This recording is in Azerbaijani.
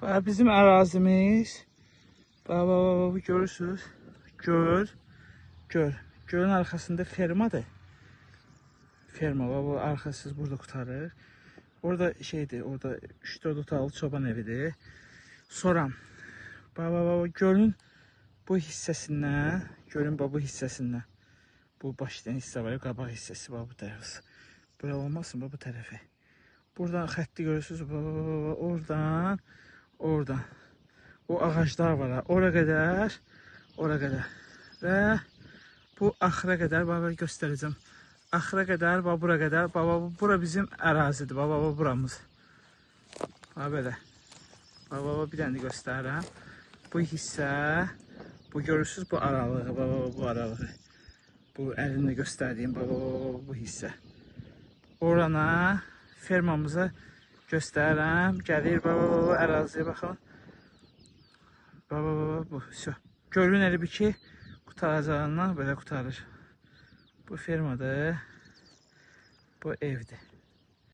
Bax, bizim ərazimiz. Bax, bax, bax, bax, görürsünüz. Göl, göl. Gölün arxasında fermadır. Ferma, bax, bu arxası burada qurtarır. Orada şeydir, orada 3-4 otaqlı çoban evidir. Sonra, bax, bax, bax, gölün bu hissəsindən, gölün bax, bu hissəsindən, bu başlayan hissə var, qabaq hissəsi, bax, bu tərəfi. Belə olmasın, bax, bu tərəfi. Buradan xətti görürsünüz, bax, bax, bax, oradan, oradan. O ağaclar var, ha, ora qədər, ora qədər. Və bu axıra qədər, bax, bax, göstərəcəm. Axıra qədər, bax, bura qədər, bax, bax, bura bizim ərazidir, bax, bax, buramız. Bax, belə. Bax, bax, bax, bir dənə də göstərirəm. Bu hissə, bu görürsünüz, bu aralığı, bax, bax, bu aralığı. Bu əlimlə göstərdiyim, bax, bax, bax, bu hissə. Orana fermamıza göstərirəm. Gəlir, bax, bax, bax, əraziyə baxın. Bax, bax, bax, bu, vəsə. Gölün elə bir ki, qurtaracağından belə qurtarır. Bu fermadır, bu evdir.